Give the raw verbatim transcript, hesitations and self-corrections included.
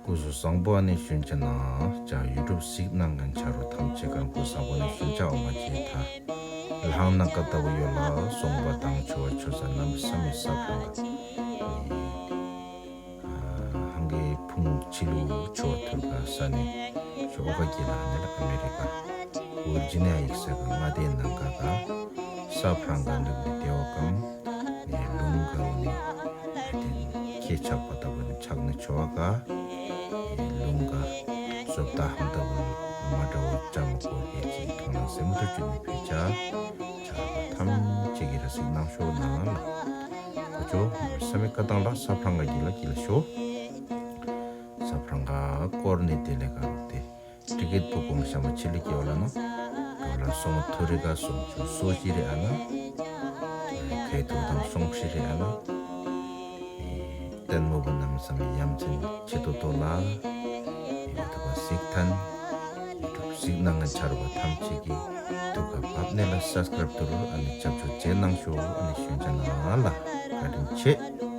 སྐུ་གཟུགས་བཟང་པོ། ཨ་ནི་ཞུན་ཆ་ན་ཅ་ཡུ་ཊུབ་གཟིགས་གནང་མཁན་ཆ་རོགས་ཐམས་ཅད་ཀར་སྐུ་གཟུགས་བཟང་པོ། ཨ་ནི་ཞུན་ཆ་འོ་མ་ཅེ་ཐ་ལྷང་ན་ཀ་ཏ་བུ་ཡོ་ལ་སོང་བ་དང་ཆོ་བ་ཆོ་ས་ནམ་ས་མི་ས་ཕང་ག་ཧང་གི་ཕུང་ཆི་ལུ་ཆོ་ཐུར་ག་ས་ནི་ཆོ་ཨོ་ག་གི་ལ་ནི་ལ་ཨ་མེ་རི་ཀ་ཝར་ཇི་ནི་ཡ་ཡིག་ས་ག་ང་དེ་ནང་ག་ག་ས་ཕང་ག་འདུག་ནི་དེ་བ་གམ། ནས་ལུང་ག་བོ་ནི་ཨ་དེ་ཁྱེད་ཆགས་པ་ལྟ་བུ་ནི་ཆགས་ནི་ཆོ་བ་ག། ནས་ལུང་ག་བཟོ་ལྟ་ཧམ་ལྟ་བུ་མ་འདྲ་བོ་ཅམ་གོ་གེ་ཅིག་མཐོང་ན་སེམས་ཐུར་བཅུ་ནི་ཕུལ་ཆ་ཆགས་པ་ཐམས་ཅད་ཀྱི་ར་སིག་ནང་ཤོག་ནང་ལ་གོ་ཆོ་ས་མི་ཀ་ཏང་ལ་ས་ཕྲང་ག་གི་ལ་གི་ལ་ཤོ་ས་ཕྲང་ག་སྐོར་ནི་དེ་ལས་ག་རུ་དེ། ཊི་ཀེ་ཊི་བུ་ཀིང་ཤམ་ཆི་ལི་ཀེ་ཝ་ལ་ན། ཀེ་ཝ་ལ་སོང་ཐུ་རི་ག་སོང་ཆུ་སོ་ཤི་རེ་ཨ་ན། ཁའི་ཐུ་དང་སོང་ཤི་རེ་ཨ་ན། ཏན་མོ་བུ་ནམ་སམ་ཡམ་ཚིན་ཆི་ཏོ་ཏོ་ལ། ཡུ་ཐུ་བ་གཟིགས་ཐན། ཡུ་ཐུབ་གཟིགས་གནང་ང་ཆ་རུ་བ་ཐམས་ཅད་ཀྱི་ཐུ་ག་བབ་ནེ་ལ་སབ་སི་ཀ་རབ་ཏུ་རུ་ཨ་ནི་ཅབ་ཆུ་ཅེ་ནང་ཤོ་ཨ་ནི་ཤུན་ཅ་ན་ལ་བཀའ་དྲིན་ཆེ།